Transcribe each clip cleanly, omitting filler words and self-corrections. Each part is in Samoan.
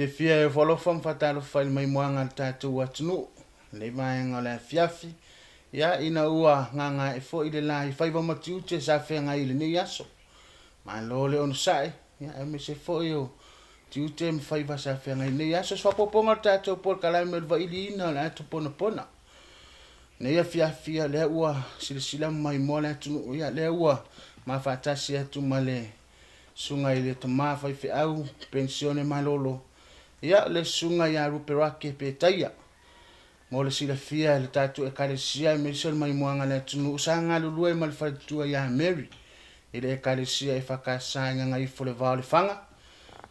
Fiafia e ofo alofa ma faatalofa i le maimoaga a le tatou atunuu i lenei vaega o le afiafi, ia ina ua gagaae foi le la i faiva ma tiute sa feagai i lenei aso. Malo le onosai, ia aemaise foi o tiute ma faiva sa feagai i lenei aso. O se faaopoopoga o le tatou polokalame o le vailiina o le ato ponapona. Nei afiafi, ia lea ua silasila ma maimoa le atunuu, ia lea ua mafaatasi atu ma le susuga i le tama faifeau penisione malolo, ia le susuga ia Ruperake Petaia. Mo le silafia e le tatou Ekalesia aemaise o le maimoaga a le atunuu, sa galulue ma le faletua ia Mary i le Ekalesia EFKS i Gagaifo le Va o Lefaga.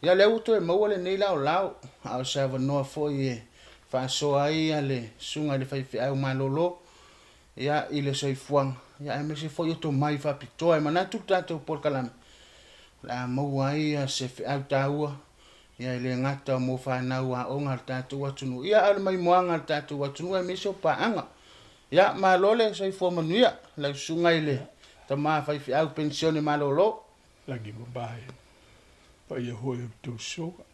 Ia lea ua toe maua lenei laolao, a o se avanoa foi e faasoa ai le susuga i le faifeau malolo ia i le soifuaga, ia aemaise foi o tomai faapitoa. E manatu le tatou polokalame o le a maua ai se feau taua ia e le gata mo fanau aoga a le tatou atunuu, ia a o le maimoaga a le tatou atunuu aemaise o paaga. Ia malo le soifua manuia lau susuga i le tama faifeau penisione malolo. Lagi mamae paia foi o tou susuga,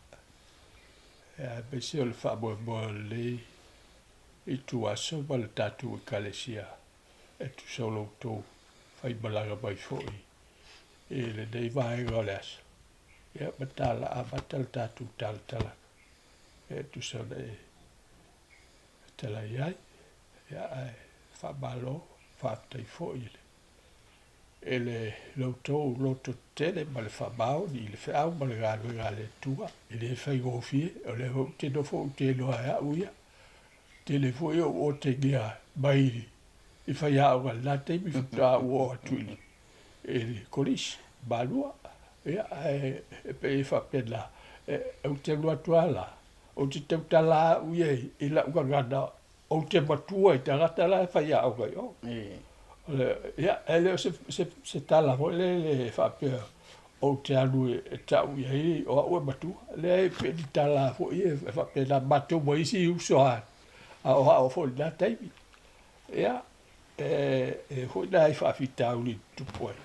aemaise o le faamoemoe o lenei ituaso ma le tatou Ekalesia e tusa o lo outou faimalaga mai foi i lenei vaega o le aso. Ia, ma tala amata le tatou talatalaga e tusa ona e tala i ai. Ia, ae faamalo, faafetai foi i le e le la outou loto tetele ma le faamaoni i le feau ma le galuega a le Atua. E le faigofie, o lea foi ou te nofo ou te iloa e au ia. Tele foi ou otegia mai i faiaoga i lena taimi faatoa ou oo atu i le kolisi Malua. Ia, ae e pei e faapena, ou te alu atu lava la, ou te tautala au ia i lau gagana ou te matua i tagata la e faiaoga i o. Ia, e le o se tala foi lele e faapea ou te alu e tau i ai o au e matua. Leai, e pei ni tala foi e faapena matou ma isi uso a aoao foi i lena taimi. Ia, e foi nai faafitauli i tutupu ai,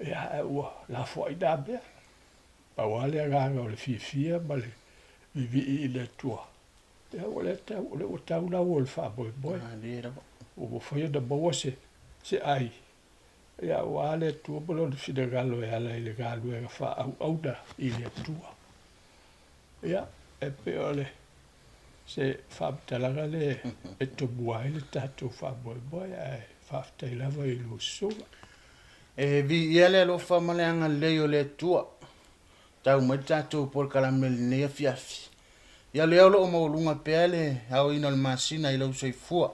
ia, ae ua lafoai na mea. Pau lava le agaga o le fiafia ma le vivii i le Atua. Ia ua le tau, o lea ua tau lau o le faamoemoe. Malie lava. Ua mafai ona maua se, se ai, ia aua le Atua ma Lona finagalo e ala i le galuega faaauauna i le Atua. Ia, e pei o le, se faamatalaga lea e tomua ai le tatou faamoemoe, ae faafetai lava i lua susuga. E viia le alofa ma le agalelei o le Atua. Tau mai le tatou polokalame i lenei afiafi. Ia lea o lo o maualuga pea le aoina o le masina i lou soifua.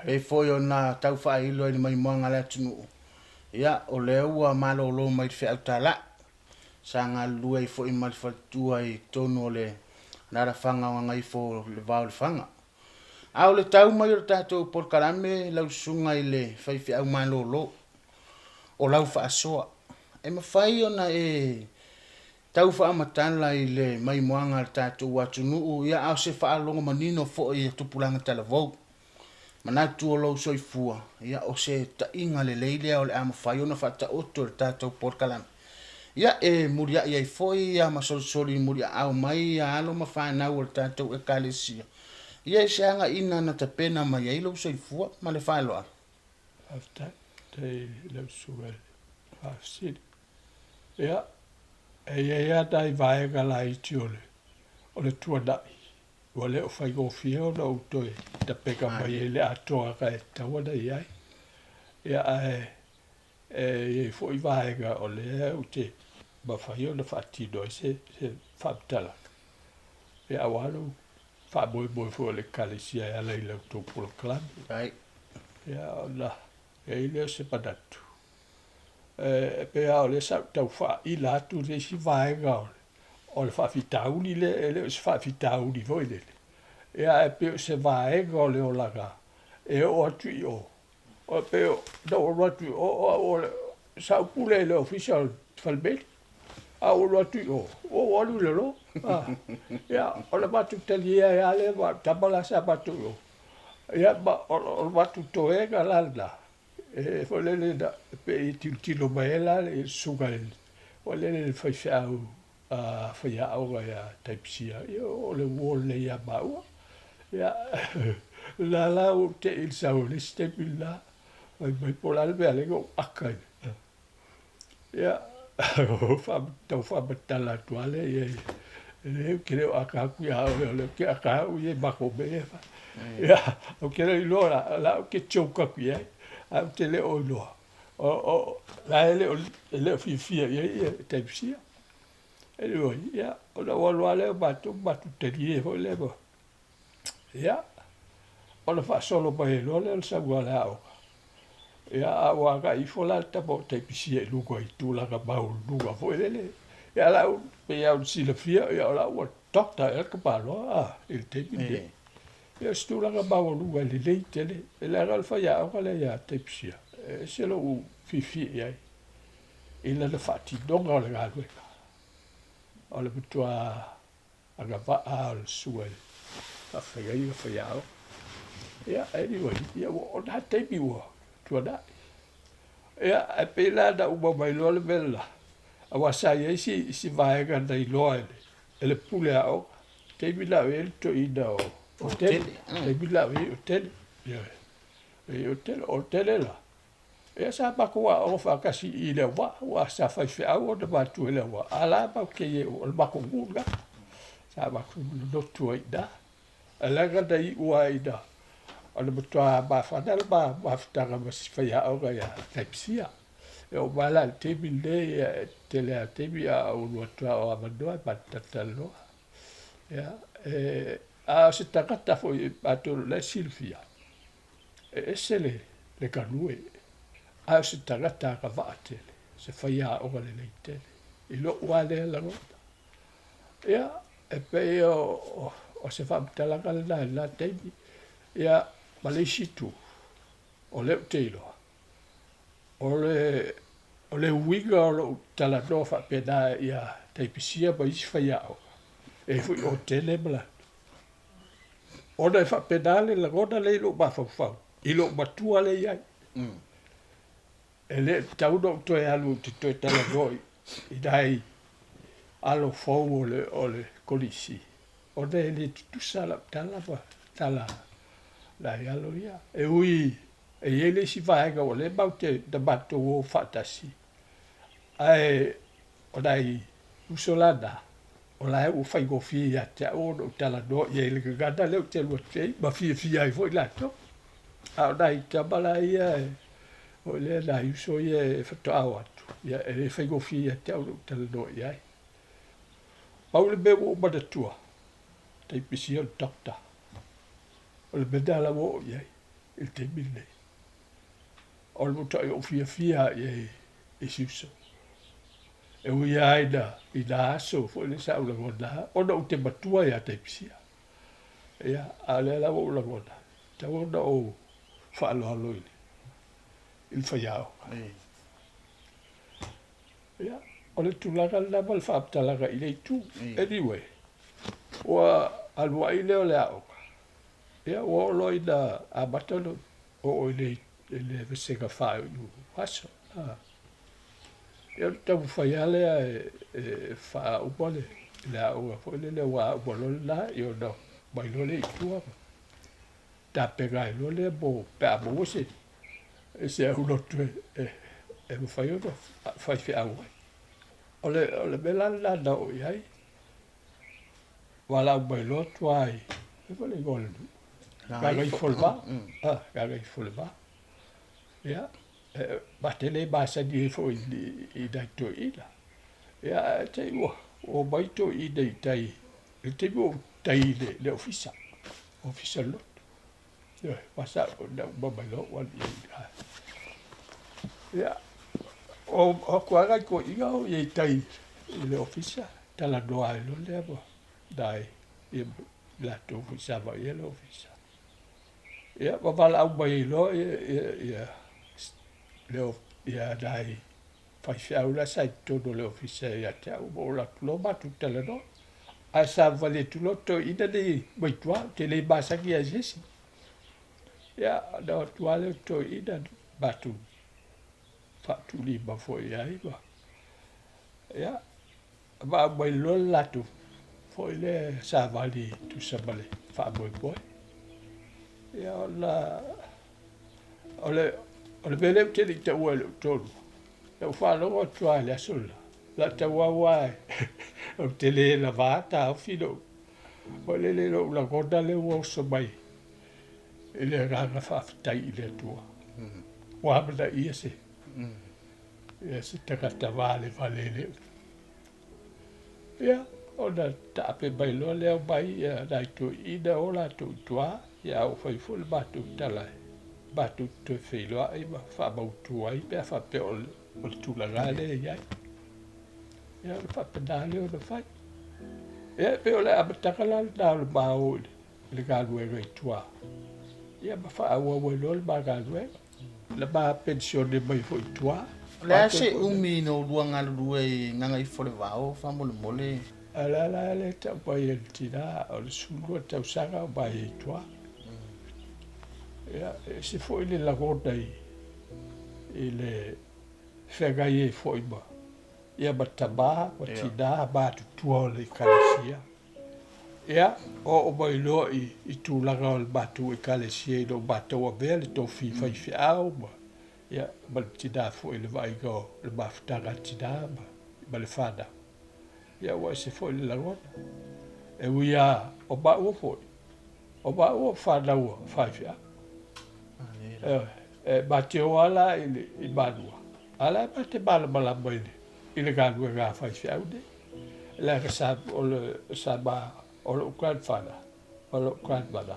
Pei foi ona tau faailo i le maimoaga a le atunuu, ia o lea ua malolo mai le feau talai. Sa galulue ai foi ma le faletua i totonu o le alalafaga o Gagaifo o le Va o Lefaga. A o le tau mai o le tatou polokalame lau susuga i le faifeau malolo, o lau faasoa, e mafai ona e tau faamatala i le maimoaga a le tatou atunuu, ia a o se faalogo manino foi a tupulaga talavou. Manatu o lou soifua, ia o se ta'iga lelei lea o le a mafai ona faataoto e le tatou polokalame. Ia e mulia'i ai foi ia masolisoli muliaao mai ia alo ma fanau o le tatou Ekalesia, ia i se agaiga na tapena mai ai lou soifua. Ma le faaaloalo. Faafetai, faafetai i lau susuga i le faafesili. Ia, e i ai lava nai vaega laiti o le, o le tuanai, ua le o faigofie ona ou toe tapega mai ai i le atoaga e tatau ona i ai. Ia, ae e i ai foi vaega o lea ou te mafai ona faatino ai se, se faamatalaga, ia, aua lou faamoemoe foi o le Ekalesia e ala i la outou polokalame. Ia, ona i ai lea o se manatu, e pei lava o lea sa ou tau faaila atu le isi vaega o le faafitauli lea, e le o se faafitauli foi lele, ia ae pei o se vaega o le olaga e oo atu i o. E pei na ou alu atu i o, o au o le, sa ou pule i le ofisa o le falemeli, a ou alu atu i o, ua ou alu i lalo. Ia, o le matou talia ai lava lea ma au tama la sa matou i o. Ia, ma o le matou toega la lena, e foi lele na, pei e tilotilo mai ai la le susuga i le, foi lele le faifeau. Faiaoga ia Taipisia, ia o le uo lenei ia maua. Ia, la la ua ou tei i le sau o le isi taimi le la, fai mai po o le a le mea e ala ai ona ou aka i le. Ia, tau faamatala atu lava lea i ai, e leai ou te le o aka atu ia oe, o lea ou te aka au ia i matou mea ia e fai. Ia, ou te le o iloa la, o la ou te joke atu i ai, ae ou te le o iloa, o la e le o fiafia i ai ia Taipisia. Anyway, ia, ona ou alu lava lea o matou, matou talie foi lea ma, ia, ona faasolo mai ai loa lea o le sauga o le aoga. Ia, a ua agai ifo la le tama o Taipisia i luga i tulaga maualuluga foi lele. Ia, la u, pei lava ona silafia, ia, o la ua doctor ea le tamaloa, a, i le taimi lenei. Ia, o se tulaga maualuga e lelei tele, e leaga o le faiaoga lea ia Taipisia, e ese lou fiafia i ai. I lana faatinoga o le galuega, o le matua agavaa o le sua e faafeagaiga faiaoga. Ia, anyway, ia ua o na taimi ua tuanai. Ia, ae pei la na uma mai loa le mea lela, aua sa i ai si, si vaega na iloa e le, e le pule aoga. Taimi la o i ai le toeaina o, o Tele. Taimi la o i ai o Tele. Ioe. E o Tele, o Tele la, Ia sa matou aoga faatasi i Leauvaa, aua sa faifeau ona matua i Leauvaa, a la matou te i ai, o le matou nuu lena. Sa matou lotu ai i ina. Ae leaga na iu lava ina o le matua mafana le mafutaga ma si faiaoga ia Taipisia. E oo mai la i le taimi lenei, ia e tele lava o taimi a ou alu atu lava o avanoa e matou talatalanoa. Ia, e, a o se tagata foi atonu o la e silafia, E ese le, le galue, ae o se tagata agavaa tele, se faiaoga lelei tele, i lou lava lea lagona. Ia, e pei o, o, o se faamatalaga lena i lena taimi. Ia, ma le isi itu, o lea ou te iloa, o le, o le uiga o lou talanoa faapena ia Taipisia ma isi faiaoga, e i ai foi o Tele ma latou, Ona e faapena le lagona lea i lou mafaufau, i lou matua lea i ai. E le tatau ona ou toe alu ou te toe talanoa i nai alo fou o le, o le kolisi, ona e le tutusa lau tala ma tala nai alo ia. E ui e i ai le isi vaega ua leva matou te, na matou o faatasi, ae o nai uso la na, o la e ua faigofie ia te au ona ou talanoa i ai i le gagana lea ou te alu atu ai ma fiafia ai foi latou. A o nai tama la ia e, foi lea nai uso ia e faatoa o atu, ia e le faigofie ia te au ona ou talanoa i ai. Pau le mea ua ou manatua, taipisia o le doctor. O le mea lena la ua oo i ai i le taimi lenei. O le matuai ou fiafia i ai i si uso. E ui lava ina i nā aso foi lea sa ou lagona ona ou te matua iā Taipisia. Ia, a o lea la ua ou lagona, e tatau ona ou faaaloalo i le, i le faiaoga. Ia, o le tulaga lena ma le faamatalaga i le itu. Anyway, ua alu ai lea o le aoga, ia ua oo loa ina amata ona oo i le, i le vasega faaiu aso. Ia ona taumafai lava lea e faauma le, le aoga foi lele aua a uma loa lena, ia ona omai loa lea i tua ma tapena ai loa lea mo pe a maua se, se aulotu e, e, e mafai ona faifeau ai. O le, o le mea la lena na oo i ai, valaau mai loa tua i, fai foi le igoa o le nuu, Gagaifoleva, Gagaifoleva. Ia, ma te le masani ai foi i nai toeaiina. Ia, ae te i ua omai toeaiina i tai, i le taimi ua ou tai i le ofisa, ofisa o le lotu. Ioe, aua sa na uma mai loa ou alu i ai i ina. Ia, o atu lava nai toeaiina o i ai i tai i le ofisa, talanoa ai loa lea ma nai, ia latou foi sa vaaia le ofisa. Ia, ma valaau mai ai loa ia, ia, ia nai faifeau la sa i totonu o le ofisa ia te au, ma ou alu atu loa matou talanoa. Ae savavali atu loa toeaiina nei mai tua, ou te le masani lava i se isi. Ia, ona o atu lava lea o toeaiina matou faatulima foi i ai ma, ia. Ma aumai loa le latou foi lea savali e tusa ma le faamoemoe. Ia ona o le o le mea lea ou te le i taua i lou tolu, na ou faalogo atu lava i le aso lena, na tauau lava ou te le lava taofi lou foi lele lou lagona lea ua oso mai i le agaga faafetai i le Atua. Ua amanaia se ia se tagata valevale e le Ia, ona taape mai loa lea omai nai toeaiina o latou i tua, ia a ua fai foi le matou tala e matou te toe feiloai ma faamautu ai pe a faapea o le tulaga lea e i ai. Ia ona faapena lea ona fai. Ia e pei o le amataga la lena o le ma o i le galuega i tua, ia ma faaauau ai loa le ma galuega. Na ma penisione mai foi i tua. O le a se umi na oulua galulue i Gagaifolevao faamolemole? A o le a la lea e tau mai e le tina, o le 12 tausaga o ma i ai i tua. Ia, e ese foi le lagona i le feagai ai foi ma, ia ma tama ma tina matutua o le Ekalesia. Ia, oo mai loa i tulaga o le matou Ekalesia ina ua matou avea le tofi faifeau ma, ia, ma le tina foi i le vaaiga o le mafutaga a tina ma le fanau. Ia, ua ese foi le lagona. E ui lava o maua foi, o maua o fanau a faifeau. E ma te o lava la i Malua, a o la e ma te malamalama i le galuega a faifeau nei. Leaga sa o le sa ma o lou grandfather, o lou grandmother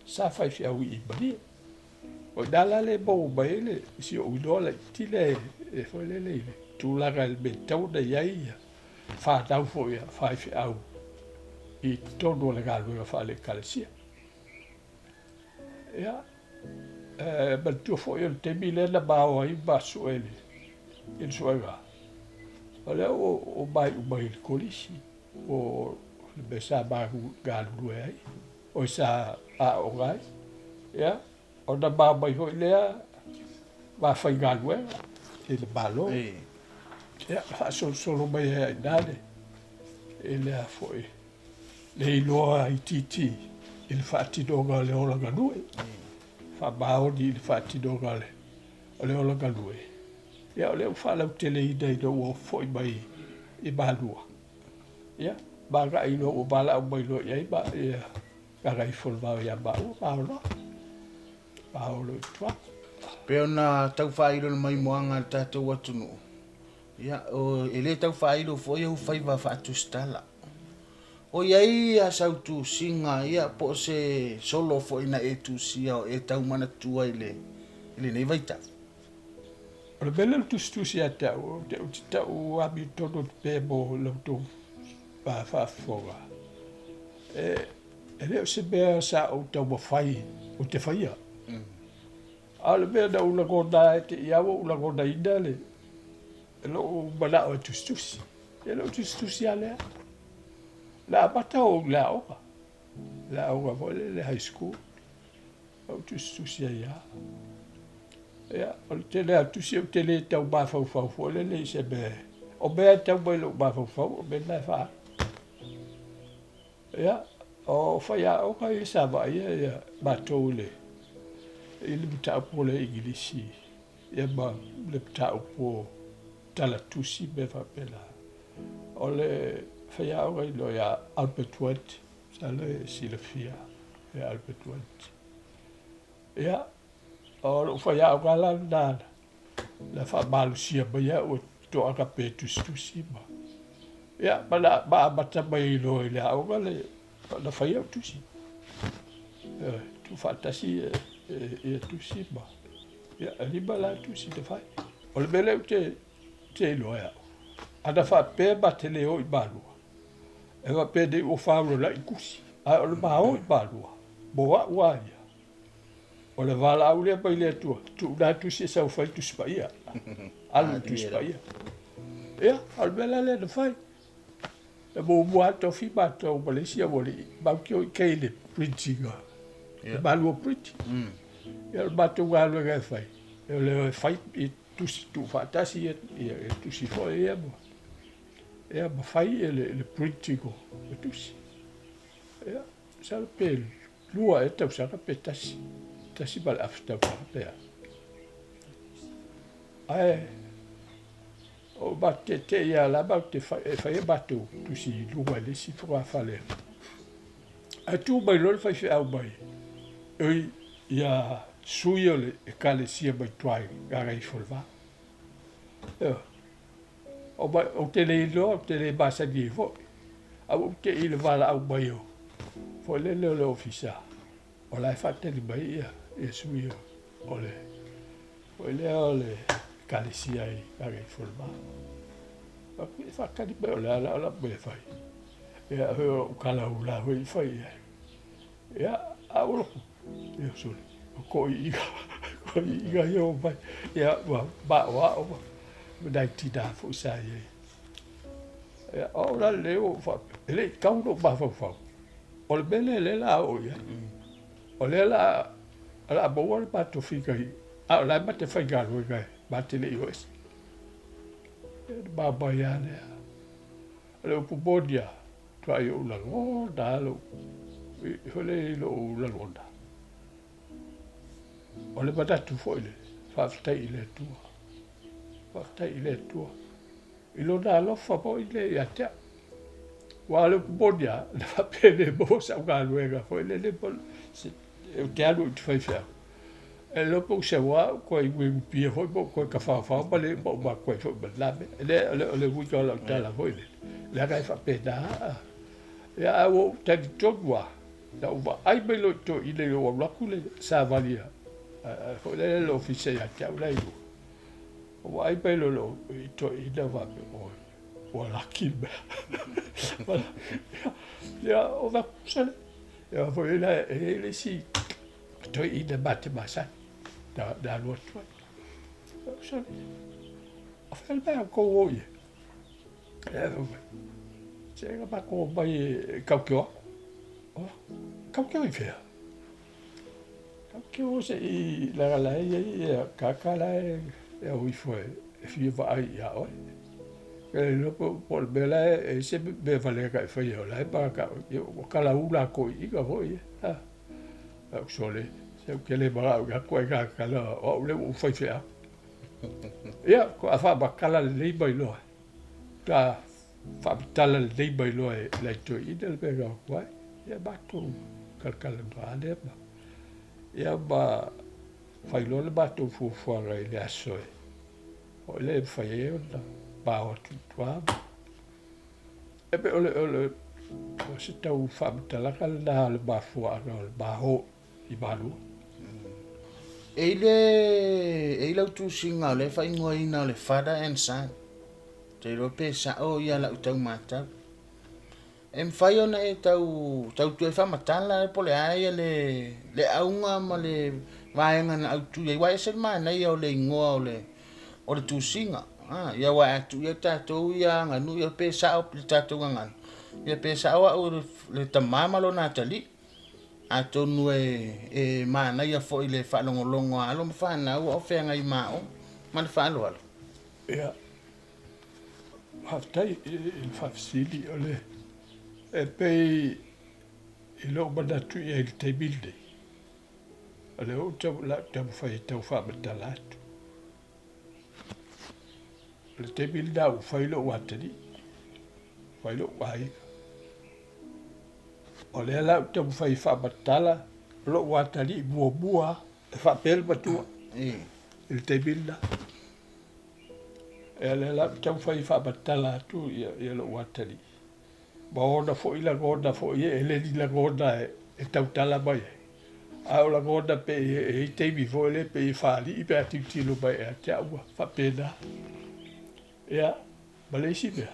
sa faifeau i i Malie. O i ina la lea e maua mai ai le si ou iloa laitiiti lea e foi lele i le tulaga i le mea e tatau ona i ai ia fanau foi a faifeau i totonu o le galuega faale-Ekalesia. Ia, e manatua foi o le taimi lea na ma o ai ma sue i le suega, o lea ua maaiu mai i le kolisi po o le mea sa ma galulue ai, oi sa aooga ai. Ia, ona ma mai foi lea ma faigaluega i le Malo. Ia, faasolosolo mai ai i ina le, i le a foi, le iloa itiiti i le faatinoga o le ola galue, faamaoni i le faatinoga o le ola galue. Ia, o lea ua faalauteleina ina ua foi mai i Malua, ia, ma agai loa ua valaau mai loa i ai ma ia Gagaifolevao ia maua, ma o loa, ma o loa i tua. Pei ona tau faailo le maimoaga a le tatou atunuu, ia, e le tau faailo foi ou faiva faatusitala. O i ai a sau tusiga, ia, po o se solo foi na e tusia o e tau manatua i le i lenei vaitau? O le mea lea o le tusitusi ia te au, ou te tau amiotonu atu pea mo la outou faafofoga, e le o se mea sa ou taumafai ou te faia. A o le mea na ou lagona e te i lava ua ou lagonaina le lou manao e tusitusi. Ia lou tusitusi lava lea. Na amata ou i le aoga, le aoga foi lea le high school, na ou tusitusi ai lava. Ia, o le tele lava o tusi ou te le tau mafaufau foi lele i se mea, o mea e tau mai i lou mafaufau, o mea na e faaalu. Ia, o faiaoga ia sa vaaia ia matou i le i le mataupu o le Igilisi ia ma le mataupu o tala tusi mea faapena. O le faiaoga iloa ia Albert Wendt, masalo e silafia ia Albert Wendt. Ia, o lou faiaoga la lena na faamalosia mai au e toaga pe tusitusi ma ia ma na ma amata mai loa i le aoga le na fai au tusi. Tuufaatasi ia tusi ma ia e lima la tusi na fai. O le mea lea ou te iloa e au, ana faapea ma te le o i Malua, e faapea nei ua faaulala'i tusi, ae o le ma o i Malua, mo au lava ia, O le valaau lea mai le Atua, tuu na tusi e sau fai Tusi Paia. Alu i Tusi Paia. Ia, o le mea la lea na fai. E muamua lava tofi matou ma le isi aualii, matou te o i tai i le printing a le Malua Print. Ia, o le matou galuega e fai, o le o e fai i tusi tuufaatasi ia tusi foi ia. Ia ma fai le printing o tusi. Ia, masalo pe 2 ea tausaga pe tasi, 1.5 tausaga pe a. Ae o matou ia la matou te e fai a matou tusi i luga i le isi fogafale. Ae tu mai loa le faifeau mai, oi ia sui o le ekalesia mai tua i Gagaifomauga. Ioe. Ou te le iloa, ou te le masani ai foi. Ae ua ou te i le valaau mai o foi lele o le ofisa, o la e faatali mai ia, ia sui o le foi lea o le ekalesia i Gagaifomauga. E faatali mai o le a la o lau mea e fai. Ia, foi o lou kalaula foi i fai i ai. Ia, a ua loku, ia sole, o toeaiina, toeaiina ia omai, ia ua maoao ma nai tinā foi sa i ai. Ia, o au la lenei ua ou faapea, e le i tau lou mafaufau, o le mea lea lea o le a oo i ai. O lea o le a maua le matou tofiga, a o la e ma te faigaluega ma te le i o ese. Ia ona mamae lava lea. O le upu moni lava, matuai ou lagona lava lou, foi lea i lou lagona, o le manatu foi lea, faafetai i le Atua, faafetai i le Atua i Lona alofa foi lea ia te au. Aua o le upu moni lava, na faapea e le maua sau galuega foi lele, ou te alu ou te faifeau. E le iloa pe ou seua ou toe uiupia foi po o toe tafaofao ma le ma ou matua ai foi ma lena mea. E le, o le, o le uiga o lau tala foi lele, leaga e faapena. Ia, ae ua ou talitonu lava, na ou vaai mai loa i toeaiina ina ua alu atu le savali a, foi lele le ofisa ia te au la i luga. Ou vaai mai loa i toeaiina faapea, oi, ua laki le mea. Ia, o vakusa le. Ia, foi la, e i ai le isi toeaina ma te masani na alu atu ai. Ou sole, o fea le mea a outou o i ai? Ae fai mai, se na matou omai e tautio aku. Oh, tautio i fea? Tautio se i leaga la e i ai ia tagata la e o ifo e fia vaai ia oe. E le iloa po o le mea la e se mea valea e faia o la e manatao, ua kalaula toeaiina foi e. Au sole, se ou te le manao i atu ai tala o au lea ua ou faifeau. Ia, faatoa faamatala lelei mai loa. Faatoa faamatala lelei mai loa e nai toeaiina le mea na o atu ai. Ia matou talatalanoa lava lea ma, ia ma fai loa le matou fuafuaga i le aso e foi lea e mafai ai ona ma o atu i tua. E pei o le, o le, o se tau faamatalaga lena o le mafuaaga o le ma o i Malua. E i le, e i lau tusiga o lea e faaigoaina o le Father and Son. Ou te iloa pe sao ia lau tau matau. E mafai ona e tau, tau toe faamatala po o le a ia le, le auga ma le vaega na autu i ai. Aua e ese le manaia o le igoa o le, o le tusiga. A, ia aua a tuu ia tatou ia aganuu ia pe sao le tatou gagana, ia pe sao au le tama ma lona atalii. Atonu e manaia foi le faalogologo a alo ma fanau a o feagai ma aoga. Ma le faaaloalo. Ia, faafetai i le faafesili. O le, e pei i lou manatu i ai i le taimi lenei, o lea ua ou taumafai e tau faamatala atu. O le taimi lena ua fai lou atalii, fai lou aiga. O lea la ou te taumafai e faamatala lou atalii muamua e faapea le matua i le taimi lena. Ia lea la ou te taumafai e faamatala atu ia lou atalii ma ona foi lagona foi e le ni lagona e tautala mai ai, a o lagona pei e i ai taimi foi lea pei e faalii pe a tilotilo mai ia te au ua faapena. Ia, ma le isi mea,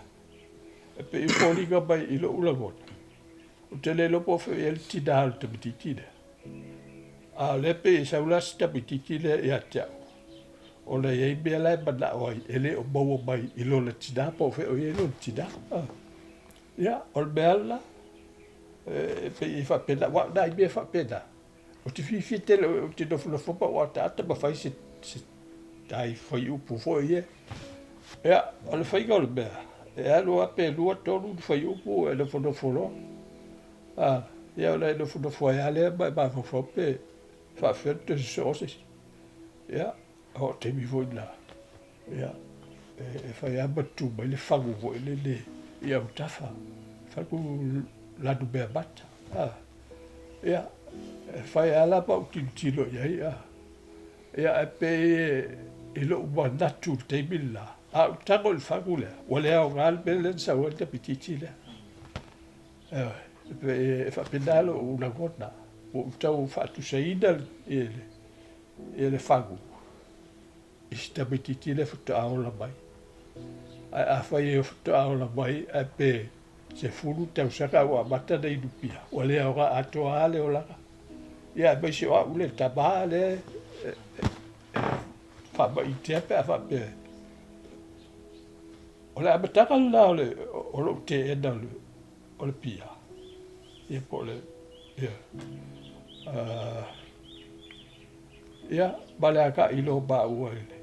e pei e foliga mai i lou lagona, ou te le iloa po o fea o i ai le tinā o le tamaitiiti lea. A o lea pei e sau la si tamaitiiti lea ia te au, ona e i ai mea la e manao ai e le o maua mai i lona tinā po o fea o i ai lona tinā. Ia, o le mea lava lena, e pei e faapena, aua o nai mea faapena, ou te fiafia tele, ou te nofonofo ma ou ataata ma fai se nai fuaiupu foi ia. Ia, o le faiga o le mea, E alu lava pe lua tolu ni fuaiupu e nofonofo loa. A, ia ona e nofonofo ai lava lea ma e mafaufau pe faapefea ona toe sosoo se isi. Ia, o taimi foi na, ia, e fai lava ma tutu mai le fagu foi lele i autafa, fagu lanumeamata. A, ia, e fai lava la ma ou tilotilo i ai, a, ia, ae pei i lou manatu i le taimi le la, a ou tago i le fagu lea, ua le aoga le mea lea na sau ai le tamaitiiti lea. Ioe, e pei e faapena lou lagona, ua ou tau faatusaina le fagu i si tamaitiiti lea faatoa ola mai. Ae afai e faatoa ola mai ae pe 10 tausaga ua amata ona inupia, ua le aoga atoa lava le olaga. Ia aemaise o au le tama lea e faamaitea pe a faapea o le amataga lena o le o lou teena o le pia, ia po o le ia ia ma le agai loa maua i le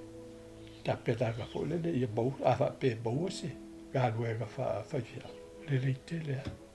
tapenaga foi lele ia maua, a faapea e maua se galuega faa-faifeau, lelei tele lava.